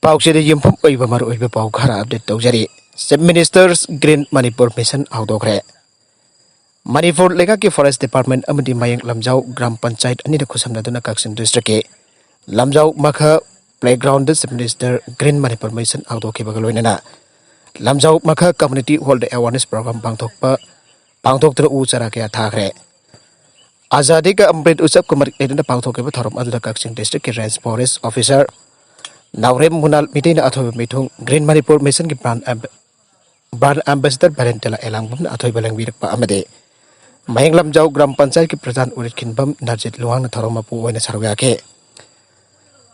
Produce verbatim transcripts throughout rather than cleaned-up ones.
ꯄꯥꯎꯆꯦꯗ ꯌꯨꯝꯐꯝ ꯑꯣꯏꯕ ꯃꯔꯨꯑꯣꯏꯕ ꯄꯥꯎ ꯈꯔ ꯑꯞꯗꯦꯠ ꯇꯧꯖꯔꯤ꯫ Chief Minister's Green Manipur Mission ꯍꯧꯗꯣꯛꯈ꯭ꯔꯦ꯫ Manipur ꯂꯩꯉꯥꯛꯀꯤ Forest Department ꯑꯃꯗꯤ ꯃꯌꯦꯡ ꯂꯝꯖꯥꯎ ꯒ꯭ꯔꯥꯝ ꯄꯟꯆꯥꯌꯠ ꯑꯅꯤꯅ ꯈꯨꯠꯁꯝꯅꯗꯨꯅ ꯀꯛꯆꯤꯡ ꯗꯤꯁꯇ꯭ꯔꯤꯛꯀꯤ ꯂꯝꯖꯥꯎ ꯃꯈꯥ playground Chief Minister Green Manipur Mission ꯍꯧꯗꯣꯛꯈꯤꯕꯒ ꯂꯣꯏꯅꯅ ꯂꯝꯖꯥꯎ ꯃꯈꯥ community hall awareness program ꯄꯥꯡꯊꯣꯛꯄ ꯄꯥꯡꯊꯣꯛꯇꯨꯅ ꯎ ꯆꯥꯔꯥ ꯀꯌꯥ ꯊꯥꯈ꯭ꯔꯦ꯫ ꯑꯖꯥꯗꯤ ꯀ ꯑꯃ꯭ꯔꯤꯠ ꯎꯠꯁꯕꯀ ꯃꯔꯤ ꯂꯩꯅꯅ ꯄꯥꯡꯊꯣꯛꯈꯤꯕ ꯊꯧꯔꯝ ꯑꯗꯨꯗ ꯀꯛꯆꯤꯡ ꯗꯤꯁꯇ꯭ꯔꯤꯛꯀꯤ Range Forest Officer ꯅꯥꯎꯔꯦꯝ ꯃꯨꯅꯥꯜ ꯃꯤꯇꯩꯅ ꯑꯊꯣꯏꯕ ꯃꯤꯊꯨꯡ, Green Manipur Mission ꯒꯤ brand ꯑꯦꯝꯕ-, brand ambassador ꯚꯦꯔꯦꯟꯇꯦꯂꯥ ꯑꯦꯂꯥꯡꯕꯝꯅ ꯑꯊꯣꯏꯕ ꯂꯦꯡꯕꯤꯔꯛꯄ ꯑꯃꯗꯤ ꯃꯌꯦꯡ ꯂꯝꯖꯥꯎ ꯒ꯭ꯔꯥꯝ ꯄꯟꯆꯥꯌꯠꯀꯤ ꯄ꯭ꯔꯙꯥꯟ ꯎꯔꯤꯠꯈꯤꯟꯕꯝ ꯅꯔꯖꯤꯠ ꯂꯨꯋꯥꯡꯅ ꯊꯧꯔꯝ ꯃꯄꯨ ꯑꯣꯏꯅ ꯁꯔꯨꯛ ꯌꯥꯈꯤ꯫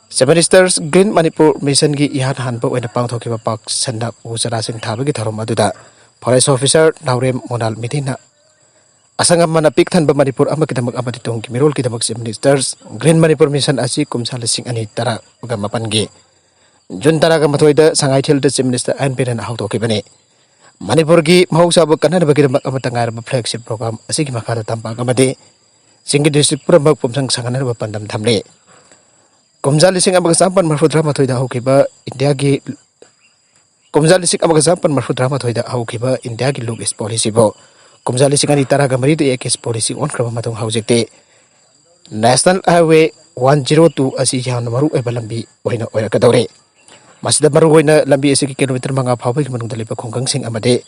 Chief Minister's Green Manipur Mission ꯒꯤ ꯏꯍꯥꯟ ꯍꯥꯟꯕ ꯑꯣꯏꯅ ꯄꯥꯡꯊꯣꯛꯈꯤꯕ ꯄꯥꯛ ꯁꯟꯅ ꯎ ꯆꯥꯔꯥꯁꯤꯡ ꯊꯥꯕꯒꯤ ꯊꯧꯔꯝ ꯑꯗꯨꯗ Forest Officer ꯅꯥꯎꯔꯦꯝ ꯃꯣꯅꯥꯜ ꯃꯤꯇꯩꯅ ꯑꯁꯪ ꯑꯃꯥꯟꯅ ꯄꯤꯛ ꯊꯟꯕ ꯃꯅꯤꯄꯨꯔ ꯑꯃꯒꯤꯗꯃꯛ ꯑꯃꯗꯤ ꯇꯨꯡꯒꯤ ꯃꯤꯔꯣꯜꯒꯤꯗꯃꯛ Chief Minister's Green Manipur Mission ꯑꯁꯤ ꯀꯨꯝꯖꯥ ꯂꯤꯁꯤꯡ ꯑꯅꯤ ꯇꯔꯥꯒ ꯃꯥꯄꯟꯒꯤ ꯖꯨꯟ ꯇꯔꯥꯒ ꯃꯥꯊꯣꯏꯗ ꯁꯉꯥꯏꯊꯦꯜꯗ Chief Minister ꯑꯦꯟ ꯕꯤꯔꯦꯟꯅ ꯍꯧꯗꯣꯛꯈꯤꯕꯅꯤ꯫ ꯃꯅꯤꯄꯨꯔꯒꯤ ꯃꯍꯧꯁꯥꯕꯨ ꯀꯟꯅꯅꯕꯒꯤꯗꯃꯛ ꯑꯃꯠꯇ ꯉꯥꯏꯔꯕ flagship program ꯑꯁꯤꯒꯤ ꯃꯈꯥꯗ ꯇꯝꯄꯥꯛ ꯑꯃꯗꯤ ꯆꯤꯡꯒꯤ district ꯄꯨꯝꯅꯃꯛ ꯄꯨꯝꯁꯪ ꯁꯪꯍꯟꯅꯕ ꯄꯥꯟꯗꯝ ꯊꯝꯂꯤ꯫ ꯀꯨꯝꯖꯥ ꯂꯤꯁꯤꯡ ꯑꯃꯒ ꯆꯥꯃꯥꯄꯟ ꯃꯔꯤꯐꯨꯇꯔꯥ ꯃꯥꯊꯣꯏꯗ ꯍꯧꯈꯤꯕ ꯏꯟꯗꯤꯌꯥꯒꯤ, ꯀꯨꯝꯖꯥ ꯂꯤꯁꯤꯡ ꯑꯃꯒ ꯆꯥꯃꯥꯄꯟ ꯃꯔꯤꯐꯨꯇꯔꯥ ꯃꯥꯊꯣꯏꯗ ꯍꯧꯈꯤꯕ ꯏꯟꯗꯤꯌꯥꯒꯤ Look East Policy ꯕꯨ ꯀꯨꯝꯖꯥ ꯂꯤꯁꯤꯡ ꯑꯅꯤ ꯇꯔꯥꯒ ꯃꯔꯤꯗ Act East Policy ꯑꯣꯟꯈ꯭ꯔꯕ ꯃꯇꯨꯡ ꯍꯧꯖꯤꯛꯇꯤ National Highway one zero two ꯑꯁꯤ ꯌꯥꯝꯅ ꯃꯔꯨ ꯑꯣꯏꯕ ꯂꯝꯕꯤ ꯑꯣꯏꯅ ꯑꯣꯏꯔꯛꯀꯗꯧꯔꯦ꯫ ꯃꯁꯤꯗ ꯃꯔꯨꯑꯣꯏꯅ ꯂꯝꯕꯤ ꯑꯁꯤꯒꯤ kilometre ꯃꯉꯥ ꯐꯥꯎꯕꯒꯤ ꯃꯅꯨꯡꯗ ꯂꯩꯕ ꯈꯨꯡꯒꯪꯁꯤꯡ ꯑꯃꯗꯤ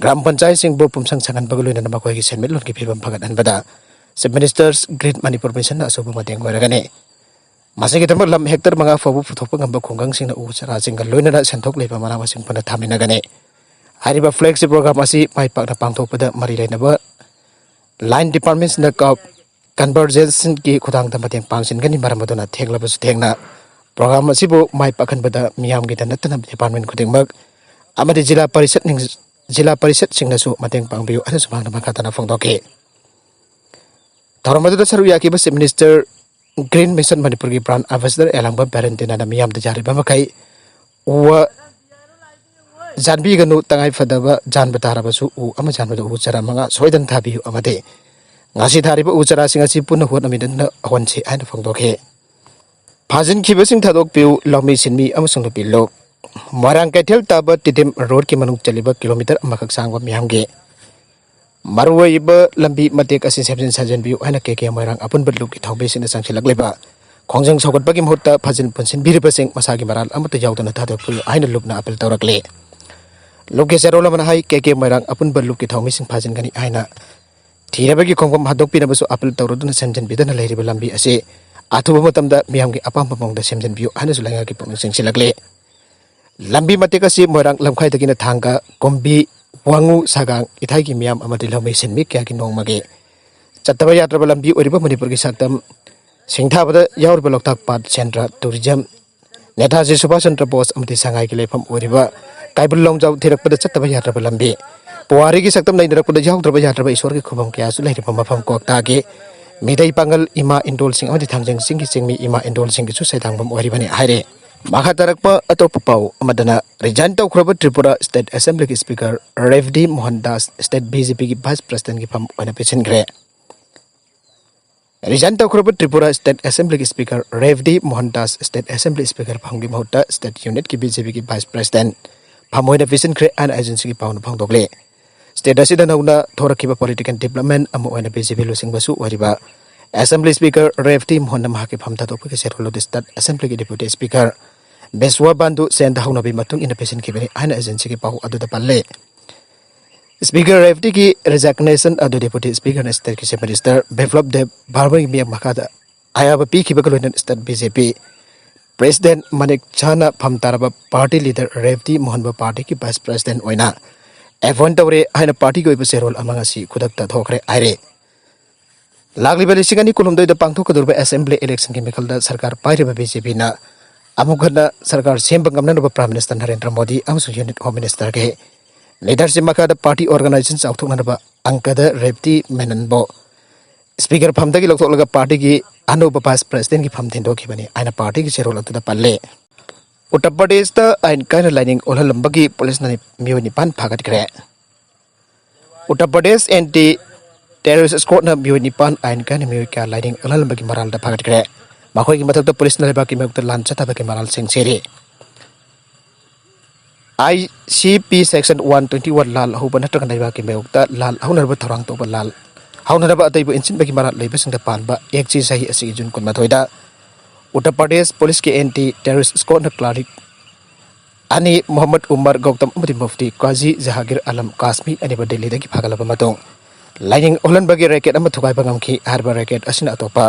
ꯒ꯭ꯔꯥꯝ ꯄꯟꯆꯥꯌꯠꯁꯤꯡꯕꯨ ꯄꯨꯝꯁꯪ ꯁꯪꯍꯟꯕꯒ ꯂꯣꯏꯅꯅ ꯃꯈꯣꯏꯒꯤ ꯁꯦꯟꯃꯤꯠꯂꯣꯟꯒꯤ ꯐꯤꯕꯝ ꯐꯒꯠꯍꯟꯕꯗ Chief Minister's Green Manipur Mission ꯅ ꯑꯆꯧꯕ ꯃꯇꯦꯡ ꯑꯣꯏꯔꯒꯅꯤ꯫ ꯃꯁꯤꯒꯤꯗꯃꯛ ꯂꯝ hectare ꯃꯉꯥ ꯐꯥꯎꯕ ꯄꯨꯊꯣꯛꯄ ꯉꯝꯕ ꯈꯨꯡꯒꯪꯁꯤꯡꯅ ꯎ ꯆꯥꯔꯥꯁꯤꯡꯒ ꯂꯣꯏꯅꯅ ꯁꯦꯟꯊꯣꯛ ꯂꯩꯕ ꯃꯅꯥ ꯃꯁꯤꯡ ꯄꯨꯟꯅ ꯊꯥꯃꯤꯟꯅꯒꯅꯤ꯫ ꯍꯥꯏꯔꯤꯕ flagship program ꯑꯁꯤ ꯃꯥꯏ ꯄꯥꯛꯅ ꯄꯥꯡꯊꯣꯛꯄꯗ ꯃꯔꯤ ꯂꯩꯅꯕ line departments ꯅ ꯀ-, convergence ꯀꯤ ꯈꯨꯠꯊꯥꯡꯗ ꯃꯇꯦꯡ ꯄꯥꯡꯁꯤꯟꯒꯅꯤ꯫ ꯃꯔꯝ ꯑꯗꯨꯅ ꯊꯦꯡꯂꯕꯁꯨ ꯊꯦꯡꯅ program ꯑꯁꯤꯕꯨ ꯃꯥꯏ ꯄꯥꯛꯍꯟꯕꯗ ꯃꯤꯌꯥꯝꯒꯤꯗ ꯅꯠꯇꯅ department ꯈꯨꯗꯤꯡꯃꯛ ꯑꯃꯗꯤ ꯖꯤꯂꯥ ꯄꯔꯤꯁꯠ ꯅꯤꯡ-, ꯖꯤꯂꯥ ꯄꯔꯤꯁꯠꯁꯤꯡꯅꯁꯨ ꯃꯇꯦꯡ ꯄꯥꯡꯕꯤꯌꯨ ꯍꯥꯏꯅ ꯁꯨꯃꯥꯡꯗ ꯃꯈꯥ ꯇꯥꯅ ꯐꯣꯡꯗꯣꯛꯈꯤ꯫ ꯊꯧꯔꯝ ꯑꯗꯨꯗ ꯁꯔꯨꯛ ꯌꯥꯈꯤꯕ Chief Minister Green Mission ꯃꯅꯤꯄꯨꯔꯒꯤ brand ambassador ꯑꯦꯂꯥꯡꯕꯝ ꯚꯦꯔꯦꯟꯇꯤꯅꯥꯅ ꯃꯤꯌꯥꯝꯗ ꯌꯥꯔꯤꯕ ꯃꯈꯩ ꯎ ꯋꯥ ꯌꯥꯟꯕꯤꯒꯅꯨ, ꯇꯉꯥꯏ ꯐꯗꯕ ꯌꯥꯟꯕ ꯇꯥꯔꯕꯁꯨ ꯎ ꯑꯃ ꯌꯥꯟꯕꯗ ꯎ ꯆꯥꯔꯥ ꯃꯉꯥ ꯁꯣꯏꯗꯅ ꯊꯥꯕꯤꯌꯨ ꯑꯃꯗꯤ ꯉꯁꯤ ꯊꯥꯔꯤꯕ ꯎ ꯆꯥꯔꯥꯁꯤꯡ ꯑꯁꯤ ꯄꯨꯟꯅ ꯍꯣꯠꯅꯃꯤꯟꯅꯗꯨꯅ ꯍꯧꯍꯟꯁꯤ ꯍꯥꯏꯅ ꯐꯣꯡꯗꯣꯛꯈꯤ꯫ ꯐꯥꯖꯤꯟꯈꯤꯕꯁꯤꯡ ꯊꯥꯗꯣꯛꯄꯤꯌꯨ, ꯂꯧꯃꯤ ꯁꯤꯟꯃꯤ ꯑꯃꯁꯨꯡ ꯅꯨꯄꯤ ꯂꯨꯞ꯫ ꯃꯣꯏꯔꯥꯡ ꯀꯩꯊꯦꯜ ꯇꯥꯕ ꯇꯤꯗꯤꯝ ꯔꯣꯗꯀꯤ ꯃꯅꯨꯡ ꯆꯜꯂꯤꯕ ꯀꯤꯂꯣꯃꯤꯇꯔ ꯑꯃꯈꯛ ꯁꯥꯡꯕ ꯃꯤꯌꯥꯝꯒꯤ ꯃꯔꯨꯑꯣꯏꯕ ꯂꯝꯕꯤ ꯃꯇꯦꯛ ꯑꯁꯤ ꯁꯦꯝꯖꯤꯟ ꯁꯥꯖꯤꯟꯕꯤꯌꯨ ꯍꯥꯏꯅ ꯀꯦ ꯀꯦ ꯃꯣꯏꯔꯥꯡ ꯑꯄꯨꯟꯕ ꯂꯨꯞꯀꯤ ꯊꯧꯃꯤꯁꯤꯡꯅ ꯆꯪꯁꯤꯜꯂꯛꯂꯤꯕ ꯈꯣꯡꯖꯪ ꯁꯧꯒꯠꯄꯒꯤ ꯃꯍꯨꯠꯇ ꯐꯥꯖꯤꯟ ꯄꯨꯟꯁꯤꯟꯕꯤꯔꯤꯕꯁꯤꯡ ꯃꯁꯥꯒꯤ ꯃꯔꯥꯜ ꯑꯃꯠꯇ ꯌꯥꯎꯗꯅ ꯊꯥꯗꯣꯛꯄꯤꯌꯨ ꯍꯥꯏꯅ ꯂꯨꯞꯅ ꯑꯥꯄꯤꯜ ꯇꯧꯔꯛꯂꯤ꯫ ꯂꯨꯞꯀꯤ ꯆꯦꯔꯣꯜ ꯑꯃꯅ ꯍꯥꯏ, ꯀꯦ ꯀꯦ ꯃꯣꯏꯔꯥꯡ ꯑꯄꯨꯟꯕ ꯂꯨꯞꯀꯤ ꯊꯧꯃꯤꯁꯤꯡ ꯐꯥꯖꯤꯟꯒꯅꯤ ꯍꯥꯏꯅ ꯊꯤꯅꯕꯒꯤ ꯈꯣꯡꯐꯝ ꯍꯟꯗꯣꯛꯄꯤꯅꯕꯁꯨ ꯑꯥꯄꯤꯜ ꯇꯧꯔꯗꯨꯅ ꯁꯦꯝꯖꯤꯟꯕꯤꯗꯅ ꯂꯩꯔꯤꯕ ꯂꯝꯕꯤ ꯑꯁꯤ ꯑꯊꯨꯕ ꯃꯇꯝꯗ ꯃꯤꯌꯥꯝꯒꯤ ꯑꯄꯥꯝꯕ ꯃꯑꯣꯡꯗ ꯁꯦꯝꯖꯤꯟꯕꯤꯌꯨ ꯍꯥꯏꯅꯁꯨ ꯂꯩꯉꯥꯛꯀꯤ ꯄꯨꯛꯅꯤꯡ ꯆꯤꯡꯁꯤꯜꯂꯛꯂꯤ꯫ ꯂꯝꯕꯤ ꯃꯇꯦꯛ ꯑꯁꯤ ꯃꯣꯏꯔꯥꯡ ꯂꯝꯈꯥꯏꯗꯒꯤꯅ ꯊꯥꯡꯒ, ꯀꯨꯝꯕꯤ, ꯋꯥꯉꯨ, ꯁꯥꯒꯥꯡ ꯏꯊꯥꯏꯒꯤ ꯃꯤꯌꯥꯝ ꯑꯃꯗꯤ ꯂꯧꯃꯤ ꯁꯤꯟꯃꯤ ꯀꯌꯥꯒꯤ ꯅꯣꯡꯃꯒꯤ ꯆꯠꯇꯕ ꯌꯥꯗ꯭ꯔꯕ ꯂꯝꯕꯤ ꯑꯣꯏꯔꯤꯕ ꯃꯅꯤꯄꯨꯔꯒꯤ ꯁꯛꯇꯝ ꯁꯤꯡꯊꯥꯕꯗ ꯌꯥꯎꯔꯤꯕ ꯂꯣꯛꯇꯥꯛ ꯄꯥꯠ ꯁꯦꯟꯗ꯭ꯔꯥ ꯇꯨꯔꯤꯖꯝ, ꯅꯦꯇꯥꯖꯤ ꯁꯨꯚꯥꯁ ꯆꯟꯗ꯭ꯔ ꯕꯣꯁ ꯑꯃꯗꯤ ꯁꯉꯥꯏꯒꯤ ꯂꯩꯐꯝ ꯑꯣꯏꯔꯤꯕ ꯀꯩꯕꯨꯜ ꯂꯝꯖꯥꯎ ꯊꯤꯔꯛꯄꯗ ꯆꯠꯇꯕ ꯌꯥꯗ꯭ꯔꯕ ꯂꯝꯕꯤ, ꯄꯨꯋꯥꯔꯤꯒꯤ ꯁꯛꯇꯝ ꯅꯩꯅꯔꯛꯄꯗ ꯌꯥꯎꯗ꯭ꯔꯕ ꯌꯥꯗ꯭ꯔꯕ ꯏꯁꯣꯔꯒꯤ ꯈꯨꯕꯝ ꯀꯌꯥꯁꯨ ꯂꯩꯔꯤꯕ ꯃꯐꯝ ꯀ꯭ꯋꯥꯛꯇꯥꯒꯤ ꯃꯤꯇꯩ ꯄꯥꯉꯜ ꯏꯃꯥ ꯏꯟꯗꯣꯜꯁꯤꯡ ꯑꯃꯗꯤ ꯊꯥꯡꯖꯤꯡ ꯆꯤꯡꯒꯤ ꯆꯤꯡꯃꯤ ꯏꯃꯥ ꯏꯟꯗꯣꯜꯁꯤꯡꯒꯤꯁꯨ ꯁꯩꯗꯥꯡꯐꯝ ꯑꯣꯏꯔꯤꯕꯅꯤ ꯍꯥꯏꯔꯦ꯫ ꯃꯈꯥ ꯇꯥꯔꯛꯄ ꯑꯇꯣꯞꯄ ꯄꯥꯎ ꯑꯃꯗꯅ, ꯔꯤꯖꯥꯏꯟ ꯇꯧꯈ꯭ꯔꯕ ꯇ꯭ꯔꯤꯄꯨꯔꯥ ꯁ꯭ꯇꯦꯠ ꯑꯦꯁꯦꯝꯕ꯭ꯂꯤꯒꯤ speaker Rebati Mohan Das state B J ꯄꯤꯒꯤ ꯚꯥꯏꯁ ꯄ꯭ꯔꯦꯁꯤꯗꯦꯟꯒꯤ ꯐꯝ ꯑꯣꯏꯅ ꯄꯤꯁꯤꯟꯈ꯭ꯔꯦ꯫ ꯔꯤꯖꯥꯏꯟ ꯇꯧꯈ꯭ꯔꯕ ꯇ꯭ꯔꯤꯄꯨꯔꯥ ꯁ꯭ꯇꯦꯠ ꯑꯦꯁꯦꯝꯕ꯭ꯂꯤꯒꯤ speaker Rebati Mohan Das state assembly speaker ꯐꯝꯒꯤ ꯃꯍꯨꯠꯇ ꯁ꯭ꯇꯦꯠ ꯌꯨꯅꯤꯠꯀꯤ ꯕꯤ ꯖꯦ ꯄꯤꯒꯤ ꯚꯥꯏꯁ ꯄ꯭ꯔꯦꯁꯤꯗꯦꯟ ꯐꯝ ꯑꯣꯏꯅ ꯄꯤꯁꯤꯟꯈ꯭ꯔꯦ ꯍꯥꯏꯅ ꯑꯦꯖꯦꯟꯁꯤꯒꯤ ꯄꯥꯎꯅ ꯐꯣꯡꯗꯣꯛꯂꯤ꯫ ꯁ꯭ꯇꯦꯠ ꯑꯁꯤꯗ ꯅꯧꯅ ꯊꯣꯔꯛꯈꯤꯕ ꯄꯣꯂꯤꯇꯤꯀꯦꯜ ꯗꯤꯕ꯭ꯂꯞꯃꯦꯟ ꯑꯃ ꯑꯣꯏꯅ ꯕꯤ ꯖꯦ ꯄꯤ ꯂꯨꯆꯤꯡꯕꯁꯨ ꯑꯣꯏꯔꯤꯕ ꯑꯦꯁꯦꯝꯕ꯭ꯂꯤ ꯁ꯭ꯄꯤꯀꯔ ꯔꯦꯕꯗꯤ ꯃꯣꯍꯟꯅ ꯃꯍꯥꯛꯀꯤ ꯐꯝ ꯊꯥꯗꯣꯛꯄꯒꯤ ꯆꯦꯔꯣꯜ ꯑꯗꯨ ꯁ꯭ꯇꯦꯠ ꯑꯦꯁꯦꯝꯕ꯭ꯂꯤꯒꯤ ꯗꯦꯄ꯭ꯌꯨꯇꯤ ꯁ꯭ꯄꯤꯀꯔ ꯕꯤꯁ꯭ꯋꯥꯕꯥꯟꯙꯨ ꯁꯦꯟꯗ ꯍꯧꯅꯕꯤ ꯃꯇꯨꯡ ꯏꯟꯅ ꯄꯤꯁꯤꯟꯈꯤꯕꯅꯤ ꯍꯥꯏꯅ ꯑꯦꯖꯦꯟꯁꯤꯒꯤ ꯄꯥꯎ ꯑꯗꯨꯗ ꯄꯜꯂꯤ꯫ ꯁ꯭ꯄꯤꯀꯔ ꯔꯦꯕꯗꯤꯒꯤ ꯔꯤꯖꯥꯏꯒꯅꯦꯁꯟ ꯑꯗꯨ ꯗꯦꯄ꯭ꯌꯨꯇꯤ ꯁ꯭ꯄꯤꯀꯔꯅ ꯁ꯭ꯇꯦꯠꯀꯤ ꯆꯤꯐ ꯃꯤꯅꯤꯁꯇꯔ ꯕꯤꯄ꯭ꯂꯕ ꯗꯦꯕ ꯚꯥꯔꯃꯔꯒꯤ ꯃꯤꯌꯥꯝ ꯃꯈꯥꯗ ꯑꯌꯥꯕ ꯄꯤꯈꯤꯕꯒ ꯂꯣꯏꯅꯅ ꯁ꯭ꯇꯦꯠ ꯕꯤ ꯖꯦ ꯄꯤ ꯄ꯭ꯔꯦꯁꯤꯗꯦꯟ ꯃꯅꯤꯛ ꯁꯥꯍꯅ ꯐꯝ ꯇꯥꯔꯕ ꯄꯥꯔꯇꯤ ꯂꯤꯗꯔ ꯔꯦꯕꯗꯤ ꯃꯣꯍꯟꯕꯨ ꯄꯥꯔꯇꯤꯒꯤ ꯚꯥꯏꯁ ꯄ꯭ꯔꯦꯁꯤꯗꯦꯟ ꯑꯣꯏꯅ ꯑꯦꯄꯣꯏꯟꯠ ꯇꯧꯔꯦ ꯍꯥꯏꯅ ꯄꯥꯔꯇꯤꯒꯤ ꯑꯣꯏꯕ ꯆꯦꯔꯣꯜ ꯑꯃ ꯉꯁꯤ ꯈꯨꯗꯛꯇ ꯊꯣꯛꯈ꯭ꯔꯦ ꯍꯥꯏꯔꯦ꯫ ꯂꯥꯛꯂꯤꯕ ꯂꯤꯁꯤꯡ ꯑꯅꯤ ꯀꯨꯟꯍꯨꯝꯗꯣꯏꯗ ꯄꯥꯡꯊꯣꯛꯀꯗꯧꯔꯤꯕ ꯑꯦꯁꯦꯝꯕ꯭ꯂꯤ ꯏꯂꯦꯛꯁꯟꯒꯤ ꯃꯤꯈꯜꯗ ꯁꯔꯀꯥꯔ ꯄꯥꯏꯔꯤꯕ ꯕꯤ ꯖꯦ ꯄꯤꯅ ꯑꯃꯨꯛ ꯍꯟꯅ ꯁꯔꯀꯥꯔ ꯁꯦꯝꯕ ꯉꯝꯅꯅꯕ ꯄ꯭ꯔꯥꯏꯝ ꯃꯤꯅꯤꯁꯇꯔ ꯅꯔꯦꯟꯗ꯭ꯔ ꯃꯣꯗꯤ ꯑꯃꯁꯨꯡ ꯌꯨꯅꯤꯠ ꯍꯣꯝ ꯃꯤꯅꯤꯁꯇꯔꯒꯤ ꯂꯤꯗꯔꯁꯤꯞ ꯃꯈꯥꯗ ꯄꯥꯔꯇꯤ ꯑꯣꯔꯒꯅꯥꯏꯖꯦꯁꯟ ꯆꯥꯎꯊꯣꯛꯅꯅꯕ ꯑꯪꯀꯗ ꯔꯦꯕꯗꯤ ꯃꯦꯅꯟꯕꯨ ꯁ꯭ꯄꯤꯀꯔ ꯐꯝꯗꯒꯤ ꯂꯧꯊꯣꯛꯂꯒ ꯄꯥꯔꯇꯤꯒꯤ ꯑꯅꯧꯕ ꯚꯥꯏꯁ ꯄ꯭ꯔꯦꯁꯤꯗꯦꯟꯒꯤ ꯐꯝ ꯊꯤꯟꯗꯣꯛꯈꯤꯕꯅꯤ ꯍꯥꯏꯅ ꯄꯥꯔꯇꯤꯒꯤ ꯆꯦꯔꯣꯜ ꯑꯗꯨꯗ ꯄꯜꯂꯦ꯫ ꯎꯠꯇꯔ ꯄ꯭ꯔꯗꯦꯁꯇ ꯑꯥꯏꯟ ꯀꯥꯏꯅ ꯂꯥꯏꯅꯤꯡ ꯑꯣꯜꯍꯜꯂꯝꯕꯒꯤ ꯄꯨꯂꯤꯁꯅ ꯃꯤꯑꯣꯏ ꯅꯤꯄꯥꯟ ꯐꯥꯒꯠꯈ꯭ꯔꯦ꯫ ꯎꯠꯇꯔ ꯄ꯭ꯔꯗꯦꯁ ꯑꯦꯟꯇꯤ ꯇꯦꯔꯣꯔꯤꯁ ꯁ꯭ꯀ꯭ꯋꯥꯗꯅ ꯃꯤꯑꯣꯏ ꯅꯤꯄꯥꯟ ꯑꯥꯏꯟ ꯀꯥꯏꯅ ꯃꯤꯑꯣꯏ ꯀꯌꯥ ꯂꯥꯏꯅꯤꯡ ꯑꯣꯜꯍꯜꯂꯝꯕꯒꯤ ꯃꯔꯥꯜꯗ ꯐꯥꯒꯠꯈ꯭ꯔꯦ꯫ ꯃꯈꯣꯏꯒꯤ ꯃꯊꯛꯇ ꯄꯨꯂꯤꯁꯅ ꯂꯩꯕꯥꯛꯀꯤ ꯃꯥꯌꯣꯛꯇ ꯂꯥꯟ ꯆꯠꯊꯕꯒꯤ ꯃꯔꯥꯜꯁꯤꯡ ꯁꯤꯔꯤ꯫ I C P section one twenty one ꯂꯥꯜ ꯍꯧꯕ ꯅꯠꯇ꯭ꯔꯒ ꯂꯩꯕꯥꯛꯀꯤ ꯃꯥꯌꯣꯛꯇ ꯂꯥꯜ ꯍꯧꯅꯅꯕ ꯊꯧꯔꯥꯡ ꯇꯧꯕ ꯂꯥꯜ ꯍꯧꯅꯅꯕ ꯑꯇꯩꯕꯨ ꯏꯟꯁꯤꯟꯕꯒꯤ ꯃꯔꯥꯜ ꯂꯩꯕꯁꯤꯡꯗ ꯄꯥꯟꯕ ꯑꯦꯛꯁꯤ ꯆꯍꯤ ꯑꯁꯤꯒꯤ ꯖꯨꯟ ꯀꯨꯟꯃꯥꯊꯣꯏꯗ ꯎꯠꯇꯔ ꯄ꯭ꯔꯗꯦꯁ ꯄꯨꯂꯤꯁꯀꯤ ꯑꯦꯟꯇꯤ ꯇꯦꯔꯣꯔꯤꯁ ꯁ꯭ꯀꯣꯗꯅ ꯀ꯭ꯂꯥꯔꯤꯛ ꯑꯅꯤ ꯃꯨꯍꯝꯃꯗ ꯎꯃꯔ ꯒꯧꯇꯝ ꯑꯃꯗꯤ ꯃꯨꯐꯇꯤ ꯀꯥꯖꯤ ꯖꯍꯥꯒꯤꯔ ꯑꯂꯝ ꯀꯥꯁꯃꯤ ꯑꯅꯤꯕꯨ ꯗꯤꯜꯂꯤꯗꯒꯤ ꯐꯥꯒꯠꯂꯕ ꯃꯇꯨꯡ ꯂꯥꯏꯅꯤꯡ ꯑꯣꯜꯍꯟꯕꯒꯤ ꯔꯦꯀꯦꯠ ꯑꯃ ꯊꯨꯒꯥꯏꯕ ꯉꯝꯈꯤ꯫ ꯍꯥꯏꯔꯤꯕ ꯔꯦꯀꯦꯠ ꯑꯁꯤꯅ ꯑꯇꯣꯞꯄ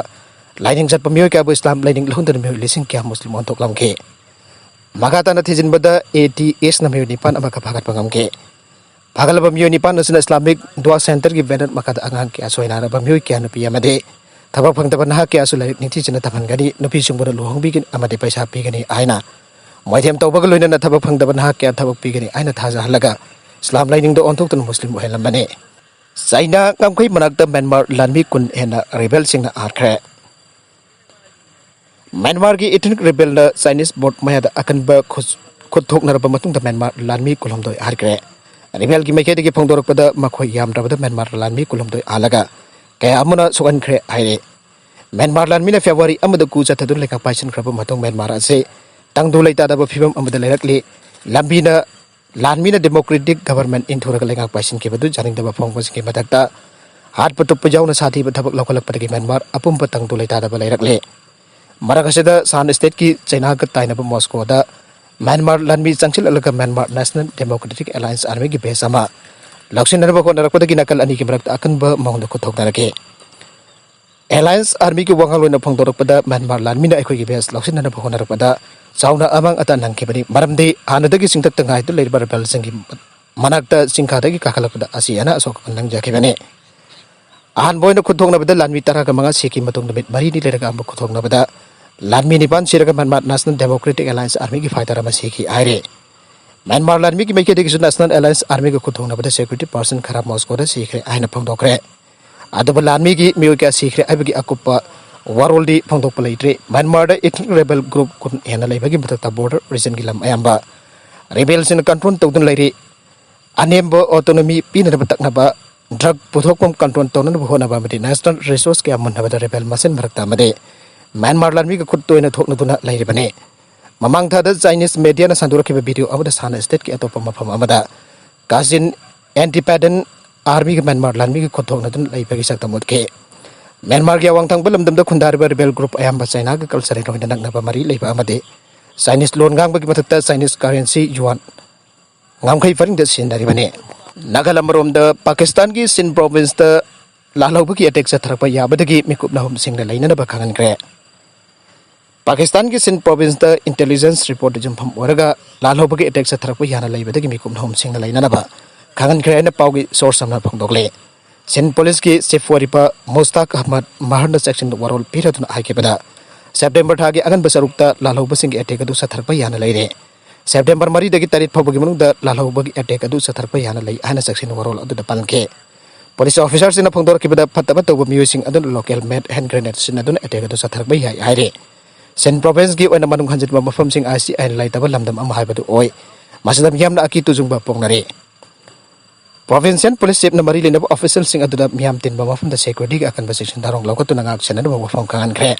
ꯂꯥꯏꯅꯤꯡ ꯆꯠꯄ ꯃꯤꯑꯣꯏ ꯀꯌꯥꯕꯨ ꯏꯁꯂꯥꯝ ꯂꯥꯏꯅꯤꯡ ꯂꯧꯍꯟꯗꯨꯅ ꯃꯤꯑꯣꯏ ꯂꯤꯁꯤꯡ ꯀꯌꯥ ꯃꯨꯁꯂꯤꯝ ꯑꯣꯟꯊꯣꯛꯂꯝꯈꯤ꯫ ꯃꯈꯥ ꯇꯥꯅ ꯊꯤꯖꯤꯟꯕꯗ ꯑꯦ ꯇꯤ ꯑꯦꯁꯅ ꯃꯤꯑꯣꯏ ꯅꯤꯄꯥꯟ ꯑꯃꯒ ꯐꯥꯒꯠꯄ ꯉꯝꯈꯤ꯫ ꯐꯥꯒꯠꯂꯕ ꯃꯤꯑꯣꯏ ꯅꯤꯄꯥꯟ ꯑꯁꯤꯅ ꯏꯁꯂꯥꯃꯤꯛ ꯗꯨꯋꯥ ꯁꯦꯟꯇꯔꯒꯤ ꯕꯦꯅꯔ ꯃꯈꯥꯗ ꯑꯉꯥꯡ ꯀꯌꯥ ꯁꯣꯏꯅꯥꯔꯕ ꯃꯤꯑꯣꯏ ꯀꯌꯥ, ꯅꯨꯄꯤ ꯑꯃꯗꯤ ꯊꯕꯛ ꯐꯪꯗꯕ ꯅꯍꯥ ꯀꯌꯥꯁꯨ ꯂꯥꯏꯔꯤꯛ ꯅꯤꯡꯊꯤꯖꯅ ꯇꯝꯍꯟꯒꯅꯤ, ꯅꯨꯄꯤꯁꯤꯡꯕꯨꯅ ꯂꯨꯍꯣꯡꯕꯤꯒꯅꯤ ꯑꯃꯗꯤ ꯄꯩꯁꯥ ꯄꯤꯒꯅꯤ ꯍꯥꯏꯅ ꯃꯣꯏꯊꯦꯝ ꯇꯧꯕꯒ ꯂꯣꯏꯅꯅ ꯊꯕꯛ ꯐꯪꯗꯕ ꯅꯍꯥ ꯀꯌꯥ ꯊꯕꯛ ꯄꯤꯒꯅꯤ ꯍꯥꯏꯅ ꯊꯥꯖꯍꯜꯂꯒ ꯏꯁꯂꯥꯝ ꯂꯥꯏꯅꯤꯡꯗ ꯑꯣꯟꯊꯣꯛꯇꯨꯅ ꯃꯨꯁꯂꯤꯝ ꯑꯣꯏꯍꯜꯂꯝꯕꯅꯤ꯫ ꯆꯥꯏꯅꯥ ꯉꯝꯈꯩ ꯃꯅꯥꯛꯇ ꯃ꯭ꯌꯥꯟꯃꯥꯔ ꯂꯥꯟꯃꯤ ꯀꯨꯟ ꯍꯦꯟꯅ ꯔꯦꯕꯦꯜꯁꯤꯡꯅ ꯍꯥꯠꯈ꯭ꯔꯦ꯫ ꯃ꯭ꯌꯥꯟꯃꯥꯔꯒꯤ ꯏꯊꯅꯤꯛ ꯔꯦꯕꯦꯜꯅ ꯆꯥꯏꯅꯤꯁ ꯕꯣꯠ ꯃꯌꯥꯗ ꯑꯀꯟꯕ ꯈꯨꯠ-, ꯈꯨꯠ ꯊꯣꯛꯅꯔꯕ ꯃꯇꯨꯡꯗ ꯃ꯭ꯌꯥꯟꯃꯥꯔ ꯂꯥꯟꯃꯤ ꯀꯨꯟꯍꯨꯝꯗꯣꯏ ꯍꯥꯠꯈ꯭ꯔꯦ꯫ ꯔꯦꯕꯦꯜꯒꯤ ꯃꯥꯏꯀꯩꯗꯒꯤ ꯐꯣꯡꯗꯣꯔꯛꯄꯗ ꯃꯈꯣꯏ ꯌꯥꯝꯗ꯭ꯔꯕꯗ ꯃ꯭ꯌꯥꯟꯃꯥꯔ ꯂꯥꯟꯃꯤ ꯀꯨꯟꯍꯨꯝꯗꯣꯏ ꯍꯥꯠꯂꯒ ꯀꯌꯥ ꯑꯃꯅ ꯁꯣꯛꯍꯟꯈ꯭ꯔꯦ ꯍꯥꯏꯔꯦ꯫ ꯃ꯭ꯌꯥꯟꯃꯥꯔ ꯂꯥꯟꯃꯤꯅ ꯐꯦꯕ꯭ꯔꯨꯋꯥꯔꯤ ꯑꯃꯗ ꯀꯨ ꯆꯠꯊꯗꯨꯅ ꯂꯩꯉꯥꯛ ꯄꯥꯏꯁꯤꯟꯈ꯭ꯔꯕ ꯃꯇꯨꯡ ꯃ꯭ꯌꯥꯟꯃꯥꯔ ꯑꯁꯤ ꯇꯪꯗꯨ ꯂꯩꯇꯥꯗꯕ ꯐꯤꯕꯝ ꯑꯃꯗ ꯂꯩꯔꯛꯂꯤ꯫ ꯂꯝꯕꯤꯅ, ꯂꯥꯟꯃꯤꯅ ꯗꯦꯃꯣꯀ꯭ꯔꯦꯇꯤꯛ ꯒꯕꯔꯟꯃꯦꯟꯠ ꯏꯟꯊꯨꯔꯒ ꯂꯩꯉꯥꯛ ꯄꯥꯏꯁꯤꯟꯈꯤꯕꯗꯨ ꯌꯥꯅꯤꯡꯗꯕ ꯐꯣꯡꯕꯁꯤꯡꯒꯤ ꯃꯊꯛꯇ ꯍꯥꯠꯄ ꯇꯨꯞꯄ ꯌꯥꯎꯅ ꯁꯥꯊꯤꯕ ꯊꯕꯛ ꯂꯧꯈꯠꯂꯛꯄꯗꯒꯤ ꯃ꯭ꯌꯥꯟꯃꯥꯔ ꯑꯄꯨꯝꯕ ꯇꯪꯗꯨ ꯂꯩꯇꯥꯗꯕ ꯂꯩꯔꯛꯂꯤ꯫ ꯃꯔꯛ ꯑꯁꯤꯗ ꯁꯥꯟ ꯁ꯭ꯇꯦꯠꯀꯤ ꯆꯩꯅꯥꯒ ꯇꯥꯏꯅꯕ ꯃꯣꯁꯀꯣꯗ ꯃ꯭ꯌꯥꯟꯃꯥꯔ ꯂꯥꯟꯃꯤ ꯆꯪꯁꯤꯜꯂꯛꯂꯒ ꯃ꯭ꯌꯥꯟꯃꯥꯔ ꯅꯦꯁꯅꯦꯜ ꯗꯦꯃꯣꯀ꯭ꯔꯦꯇꯤꯛ ꯑꯦꯂꯥꯏꯟꯁ ꯑꯥꯔꯃꯤꯒꯤ ꯕꯦꯁ ꯑꯃ ꯂꯧꯁꯤꯟꯅꯅꯕ ꯍꯣꯠꯅꯔꯛꯄꯗꯒꯤ ꯅꯥꯀꯜ ꯑꯅꯤꯒꯤ ꯃꯔꯛꯇ ꯑꯀꯟꯕ ꯃꯑꯣꯡꯗ ꯈꯨꯠꯊꯣꯛꯅꯔꯛꯈꯤ꯫ ꯑꯦꯂꯥꯏꯟꯁ ꯑꯥꯔꯃꯤꯒꯤ ꯋꯥꯉꯥꯡꯂꯣꯏꯅ ꯐꯣꯡꯗꯣꯔꯛꯄꯗ, ꯃ꯭ꯌꯥꯟꯃꯥꯔ ꯂꯥꯟꯃꯤꯅ ꯑꯩꯈꯣꯏꯒꯤ ꯕꯦꯁ ꯂꯧꯁꯤꯟꯅꯅꯕ ꯍꯣꯠꯅꯔꯛꯄꯗ ꯆꯥꯎꯅ ꯑꯃꯥꯡ ꯑꯇꯥ ꯅꯪꯈꯤꯕꯅꯤ, ꯃꯔꯝꯗꯤ ꯍꯥꯟꯅꯗꯒꯤ ꯆꯤꯡꯊꯛꯇ ꯉꯥꯏꯗꯨꯅ ꯂꯩꯔꯤꯕ ꯔꯦꯕꯦꯜꯁꯤꯡꯒꯤ ꯃꯅꯥꯛꯇ ꯆꯤꯡꯈꯥꯗꯒꯤ ꯀꯥꯈꯠꯂꯛꯄꯗ ꯑꯁꯤ ꯑꯅꯥ ꯑꯁꯣꯛ ꯑꯄꯟ ꯅꯪꯖꯈꯤꯕꯅꯤ꯫ ꯑꯍꯥꯟꯕ ꯑꯣꯏꯅ ꯈꯨꯠꯊꯣꯛꯅꯕꯗ ꯂꯥꯟꯃꯤ ꯇꯔꯥꯒ ꯃꯉꯥ ꯁꯤꯈꯤ꯫ ꯃꯇꯨꯡ ꯅꯨꯃꯤꯠ ꯃꯔꯤꯅꯤ ꯂꯩꯔꯒ ꯑꯃꯨꯛ ꯈꯨꯠꯊꯣꯛꯅꯕꯗ ꯂꯥꯟꯃꯤ ꯅꯤꯄꯥꯟ ꯁꯤꯔꯒ ꯃ꯭ꯌꯥꯟꯃꯥꯔ ꯅꯦꯁꯅꯦꯜ ꯗꯦꯃꯣꯀ꯭ꯔꯦꯇꯤꯛ ꯑꯦꯂꯥꯏꯟꯁ ꯑꯥꯔꯃꯤꯒꯤ ꯐꯥꯏꯇꯔ ꯑꯃ ꯁꯤꯈꯤ ꯍꯥꯏꯔꯤ꯫ ꯃ꯭ꯌꯥꯟꯃꯥꯔ ꯂꯥꯟꯃꯤꯒꯤ ꯃꯥꯏꯀꯩꯗꯒꯤꯁꯨ ꯅꯦꯁꯅꯦꯜ ꯑꯦꯂꯥꯏꯟꯁ ꯑꯥꯔꯃꯤꯒ ꯈꯨꯠꯊꯣꯛꯅꯕꯗ ꯁꯦꯀ꯭ꯌꯨꯔꯤꯇꯤ ꯄꯥꯔꯁꯟ ꯈꯔ ꯃꯣꯁꯀꯣꯗ ꯁꯤꯈ꯭ꯔꯦ ꯍꯥꯏꯅ ꯐꯣꯡꯗꯣꯛꯈ꯭ꯔꯦ꯫ ꯑꯗꯨꯕꯨ ꯂꯥꯟꯃꯤꯒꯤ ꯃꯤꯑꯣꯏ ꯀꯌꯥ ꯁꯤꯈ꯭ꯔꯦ ꯍꯥꯏꯕꯒꯤ ꯑꯀꯨꯞꯄ ꯋꯥꯔꯣꯜꯗꯤ ꯐꯣꯡꯗꯣꯛꯄ ꯂꯩꯇ꯭ꯔꯤ꯫ ꯃ꯭ꯌꯥꯟꯃꯥꯔꯗ ꯏꯊꯅꯤꯛ ꯔꯦꯕꯦꯜ ꯒ꯭ꯔꯨꯞ ꯀꯨꯟ ꯍꯦꯟꯅ ꯂꯩꯕꯒꯤ ꯃꯊꯛꯇ ꯕꯣꯔꯗꯔ ꯔꯤꯖꯟꯒꯤ ꯂꯝ ꯑꯌꯥꯝꯕ ꯔꯦꯕꯦꯜꯁꯤꯡꯅ ꯀꯟꯇ꯭ꯔꯣꯜ ꯇꯧꯗꯨꯅ ꯂꯩꯔꯤ꯫ ꯑꯅꯦꯝꯕ ꯑꯣꯇꯣꯅꯣꯃꯤ ꯄꯤꯅꯅꯕ ꯇꯛꯅꯕ, ꯗ꯭ꯔꯒ ꯄꯨꯊꯣꯛꯐꯝ ꯀꯟꯇ꯭ꯔꯣꯜ ꯇꯧꯅꯅꯕ ꯍꯣꯠꯅꯕ ꯑꯃꯗꯤ ꯅꯦꯁꯅꯦꯜ ꯔꯤꯁꯣꯔꯁ ꯀꯌꯥ ꯃꯨꯟꯅꯕꯗ ꯔꯦꯕꯦꯜ ꯃꯁꯦꯟ ꯃꯔꯛꯇ ꯑꯃꯗꯤ ꯃ꯭ꯌꯥꯟꯃꯥꯔ ꯂꯥꯟꯃꯤꯒ ꯈꯨꯠ ꯇꯣꯏꯅ ꯊꯣꯛꯅꯗꯨꯅ ꯂꯩꯔꯤꯕꯅꯤ꯫ ꯃꯃꯥꯡ ꯊꯥꯗ ꯆꯥꯏꯅꯤꯁ ꯃꯦꯗꯤꯌꯥꯅ ꯁꯟꯗꯣꯔꯛꯈꯤꯕ ꯚꯤꯗꯤꯑꯣ ꯑꯃꯗ ꯁꯥꯅ ꯁ꯭ꯇꯦꯠꯀꯤ ꯑꯇꯣꯞꯄ ꯃꯐꯝ ꯑꯃꯗ ꯀꯥꯆꯤꯟ ꯑꯦꯟꯇꯤꯄꯦꯗꯟ ꯑꯥꯔꯃꯤꯒ ꯃ꯭ꯌꯥꯟꯃꯥꯔ ꯂꯥꯟꯃꯤꯒ ꯈꯨꯠ ꯊꯣꯛꯅꯗꯨꯅ ꯂꯩꯕꯒꯤ ꯁꯛꯇꯝ ꯎꯠꯈꯤ꯫ ꯃ꯭ꯌꯥꯟꯃꯥꯔꯒꯤ ꯑꯋꯥꯡ ꯊꯪꯕ ꯂꯝꯗꯝꯗ ꯈꯨꯟꯗꯥꯔꯤꯕ ꯔꯤꯕꯦꯜ ꯒ꯭ꯔꯨꯞ ꯑꯌꯥꯝꯕ ꯆꯥꯏꯅꯥꯒ ꯀꯜꯆꯔꯦꯜ ꯑꯣꯏꯅ ꯅꯛꯅꯕ ꯃꯔꯤ ꯂꯩꯕ ꯑꯃꯗꯤ ꯆꯥꯏꯅꯤꯁ ꯂꯣꯟ ꯉꯥꯡꯕꯒꯤ ꯃꯊꯛꯇ ꯆꯥꯏꯅꯤꯁ ꯀꯔꯦꯟꯁꯤ ꯌꯨꯋꯥꯟ ꯉꯝꯈꯩ ꯄꯔꯤꯡꯗ ꯁꯤꯖꯤꯟꯅꯔꯤꯕꯅꯤ꯫ ꯅꯥꯒꯥꯂꯝ ꯑꯃꯔꯣꯝꯗ ꯄꯥꯀꯤꯁꯇꯥꯟꯒꯤ ꯁꯤꯟ ꯄ꯭ꯔꯣꯚꯤꯟꯁꯇ ꯂꯥꯜꯍꯧꯕꯒꯤ ꯑꯦꯇꯦꯛ ꯆꯠꯊꯔꯛꯄ ꯌꯥꯕꯗꯒꯤ ꯃꯤꯀꯨꯞ ꯅꯍꯨꯝꯁꯤꯡꯅ ꯂꯩꯅꯅꯕ ꯈꯪꯍꯟꯈ꯭ꯔꯦ꯫ ꯄꯥꯀꯤꯁꯇꯥꯟꯒꯤ ꯁꯤꯟ ꯄ꯭ꯔꯣꯚꯤꯟꯁꯇ ꯏꯟꯇꯦꯂꯤꯖꯦꯟꯁ ꯔꯤꯄꯣꯔꯠꯇ ꯌꯨꯝꯐꯝ ꯑꯣꯏꯔꯒ ꯂꯥꯜꯍꯧꯕꯒꯤ ꯑꯦꯇꯦꯛ ꯆꯠꯊꯔꯛꯄ ꯌꯥꯅ ꯂꯩꯕꯗꯒꯤ ꯃꯤꯀꯨꯞ ꯅꯍꯨꯝꯁꯤꯡꯅ ꯂꯩꯅꯅꯕ ꯈꯪꯍꯟꯈ꯭ꯔꯦ ꯍꯥꯏꯅ ꯄꯥꯎꯒꯤ ꯁꯣꯔꯁ ꯑꯃꯅ ꯐꯣꯡꯗꯣꯛꯂꯦ꯫ ꯁꯤꯟ ꯄꯨꯂꯤꯁꯀꯤ ꯆꯤꯐ ꯑꯣꯏꯔꯤꯕ ꯃꯨꯁꯇꯥꯛ ꯑꯍꯃꯗ ꯃꯍꯔꯅ ꯆꯦꯛꯁꯤꯟ ꯋꯥꯔꯣꯜ ꯄꯤꯔꯗꯨꯅ ꯍꯥꯏꯈꯤꯕꯗ, ꯁꯦꯞꯇꯦꯝꯕꯔ ꯊꯥꯒꯤ ꯑꯉꯟꯕ ꯁꯔꯨꯛꯇ ꯂꯥꯜꯍꯧꯕꯁꯤꯡꯒꯤ ꯑꯦꯇꯦꯛ ꯑꯗꯨ ꯆꯠꯊꯔꯛꯄ ꯌꯥꯅ ꯂꯩꯔꯦ꯫ ꯁꯦꯞꯇꯦꯝꯕꯔ ꯃꯔꯤꯗꯒꯤ ꯇꯔꯦꯠ ꯐꯥꯎꯕꯒꯤ ꯃꯅꯨꯡꯗ ꯂꯥꯜꯍꯧꯕꯒꯤ ꯑꯦꯇꯦꯛ ꯑꯗꯨ ꯆꯠꯊꯔꯛꯄ ꯌꯥꯅ ꯂꯩ ꯍꯥꯏꯅ ꯆꯦꯛꯁꯤꯟ ꯋꯥꯔꯣꯜ ꯑꯗꯨꯗ ꯄꯜꯂꯝꯈꯤ꯫ ꯄꯨꯂꯤꯁ ꯑꯣꯐꯤꯁꯥꯔꯁꯤꯡꯅ ꯐꯣꯡꯗꯣꯔꯛꯈꯤꯕꯗ, ꯐꯠꯇꯕ ꯇꯧꯕ ꯃꯤꯑꯣꯏꯁꯤꯡ ꯑꯗꯨꯅ ꯂꯣꯀꯦꯜ ꯃꯦꯗ ꯍꯦꯟ ꯒ꯭ꯔꯦꯅꯦꯗ ꯁꯤꯖꯤꯟꯅꯗꯨꯅ ꯑꯦꯇꯦꯛ ꯑꯗꯨ ꯆꯠꯊꯔꯛꯄ ꯌꯥꯏ ꯍꯥꯏꯔꯤ꯫ ꯁꯤꯟ ꯄ꯭ꯔꯣꯚꯤꯟꯁꯀꯤ ꯑꯣꯏꯅ ꯃꯅꯨꯡ ꯍꯟꯖꯤꯟꯕ ꯃꯐꯝꯁꯤꯡ ꯑꯁꯤ ꯑꯥꯏꯟ ꯂꯩꯇꯕ ꯂꯝꯗꯝ ꯑꯃ ꯍꯥꯏꯕꯗꯨ ꯑꯣꯏ꯫ ꯃꯁꯤꯗ ꯃꯤꯌꯥꯝꯅ ꯑꯀꯤ ꯇꯨꯖꯨꯡꯕ ꯄꯣꯛꯅꯔꯤ꯫ ꯄ꯭ꯔꯣꯚꯤꯟꯁꯤꯌꯦꯜ ꯄꯨꯂꯤꯁ ꯆꯤꯐꯅ ꯃꯔꯤ ꯂꯩꯅꯕ ꯑꯣꯐꯤꯁꯤꯌꯦꯜꯁꯤꯡ ꯑꯗꯨꯗ ꯃꯤꯌꯥꯝ ꯇꯤꯟꯕ ꯃꯐꯝꯗ ꯁꯦꯀ꯭ꯌꯨꯔꯤꯇꯤꯒꯤ ꯑꯀꯟꯕ ꯆꯦꯛꯁꯤꯟ ꯊꯧꯔꯥꯡ ꯂꯧꯈꯠꯇꯨꯅ ꯉꯥꯛ ꯁꯦꯟꯅꯅꯕ ꯋꯥꯐꯝ ꯈꯪꯍꯟꯈ꯭ꯔꯦ꯫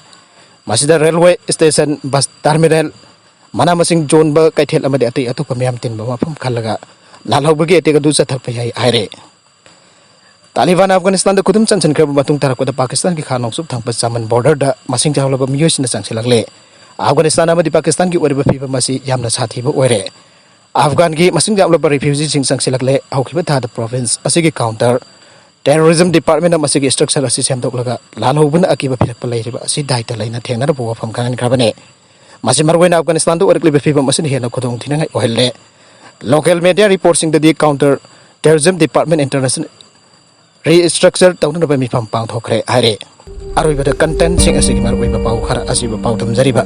ꯃꯁꯤꯗ ꯔꯦꯜꯋꯦ ꯁ꯭ꯇꯦꯁꯟ, ꯕꯁ ꯇꯔꯃꯤꯅꯦꯜ, ꯃꯅꯥ ꯃꯁꯤꯡ ꯌꯣꯟꯕ ꯀꯩꯊꯦꯜ ꯑꯃꯗꯤ ꯑꯇꯩ ꯑꯇꯣꯞꯄ ꯃꯤꯌꯥꯝ ꯇꯤꯟꯕ ꯃꯐꯝ ꯈꯜꯂꯒ ꯂꯥꯜꯍꯧꯕꯒꯤ ꯑꯦꯇꯦꯛ ꯑꯗꯨ ꯆꯠꯊꯔꯛꯄ ꯌꯥꯏ ꯍꯥꯏꯔꯦ꯫ ꯇꯥꯂꯤꯕꯥꯟ ꯑꯐꯒꯥꯅꯤꯁꯇꯥꯟꯗ ꯈꯨꯗꯨꯝ ꯆꯟꯁꯤꯟꯈ꯭ꯔꯕ ꯃꯇꯨꯡ ꯇꯥꯔꯛꯄꯗ ꯄꯥꯀꯤꯁꯇꯥꯟꯒꯤ ꯈꯥ ꯅꯣꯡꯆꯨꯞ ꯊꯪꯕ ꯆꯃꯟ ꯕꯣꯔꯗꯔꯗ ꯃꯁꯤꯡ ꯌꯥꯝꯂꯕ ꯃꯤꯑꯣꯏꯁꯤꯡꯅ ꯆꯪꯁꯤꯜꯂꯛꯂꯦ꯫ ꯑꯐꯒꯥꯅꯤꯁꯇꯥꯟ ꯑꯃꯗꯤ ꯄꯥꯀꯤꯁꯇꯥꯟꯒꯤ ꯑꯣꯏꯔꯤꯕ ꯐꯤꯕꯝ ꯑꯁꯤ ꯌꯥꯝꯅ ꯁꯥꯊꯤꯕ ꯑꯣꯏꯔꯦ꯫ ꯑꯐꯒꯥꯟꯒꯤ ꯃꯁꯤꯡ ꯌꯥꯝꯂꯕ ꯔꯤꯐ꯭ꯌꯨꯖꯤꯁꯤꯡ ꯆꯪꯁꯤꯜꯂꯛꯂꯦ꯫ ꯍꯧꯈꯤꯕ ꯊꯥꯗ ꯄ꯭ꯔꯣꯚꯤꯟꯁ ꯑꯁꯤꯒꯤ ꯀꯥꯎꯟꯇꯔ ꯇꯦꯔꯣꯔꯤꯖꯝ ꯗꯤꯄꯥꯔꯠꯃꯦꯟꯅ ꯃꯁꯤꯒꯤ ꯁ꯭ꯇ꯭ꯔꯛꯆꯔ ꯑꯁꯤ ꯁꯦꯝꯗꯣꯛꯂꯒ ꯂꯥꯜꯍꯧꯕꯅ ꯑꯀꯤꯕ ꯄꯤꯔꯛꯄ ꯂꯩꯔꯤꯕ ꯑꯁꯤ ꯗꯥꯏꯇ ꯂꯩꯅ ꯊꯦꯡꯅꯅꯕ ꯋꯥꯐꯝ ꯈꯪꯍꯟꯈ꯭ꯔꯕꯅꯤ꯫ ꯃꯁꯤ ꯃꯔꯨꯑꯣꯏꯅ ꯑꯐꯒꯥꯅꯤꯁꯇꯥꯟꯗ ꯑꯣꯏꯔꯛꯂꯤꯕ ꯐꯤꯕꯝ ꯑꯁꯤꯅ ꯍꯦꯟꯅ ꯈꯨꯗꯣꯡꯊꯤꯅꯤꯡꯉꯥꯏ ꯑꯣꯏꯍꯜꯂꯦ꯫ ꯂꯣꯀꯦꯜ ꯃꯦꯗꯤꯌꯥ ꯔꯤꯄꯣꯔꯠꯁꯤꯡꯗꯗꯤ counter terrorism department international restructure ꯇꯧꯅꯅꯕ ꯃꯤꯐꯝ ꯄꯥꯡꯊꯣꯛꯈ꯭ꯔꯦ ꯍꯥꯏꯔꯦ꯫ ꯑꯔꯣꯏꯕꯗ ꯀꯟꯇꯦꯟꯁꯤꯡ ꯑꯁꯤꯒꯤ ꯃꯔꯨꯑꯣꯏꯕ ꯄꯥꯎ ꯈꯔ ꯑꯁꯤꯕꯨ ꯄꯥꯎꯗꯝꯖꯔꯤꯕ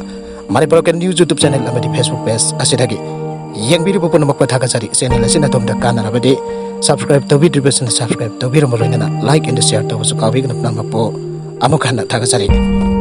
Manipur local news YouTube channel ꯑꯃꯗꯤ ꯐꯦꯁꯕꯨꯛ ꯄꯦꯖ ꯑꯁꯤꯗꯒꯤ ꯌꯦꯡꯕꯤꯔꯤꯕ ꯄꯨꯝꯅꯃꯛꯄꯨ ꯊꯥꯒꯠꯆꯔꯤ꯫ ꯆꯦꯅꯦꯜ ꯑꯁꯤꯅ ꯑꯗꯣꯝꯗ ꯀꯥꯟꯅꯔꯕꯗꯤ ꯁꯕꯁꯀ꯭ꯔꯥꯏꯕ ꯇꯧꯕꯤꯗ꯭ꯔꯤꯕꯁꯤꯡꯅ ꯁꯕꯁꯀ꯭ꯔꯥꯏꯕ ꯇꯧꯕꯤꯔꯝꯕ ꯂꯣꯏꯅꯅ ꯂꯥꯏꯛ ꯑꯦꯟ ꯁꯤꯌꯔ ꯇꯧꯕꯁꯨ ꯀꯥꯎꯕꯤꯒꯅꯨ꯫ ꯄꯨꯝꯅꯃꯛꯄꯨ ꯑꯃꯨꯛ ꯍꯟꯅ ꯊꯥꯒꯠꯆꯔꯤ꯫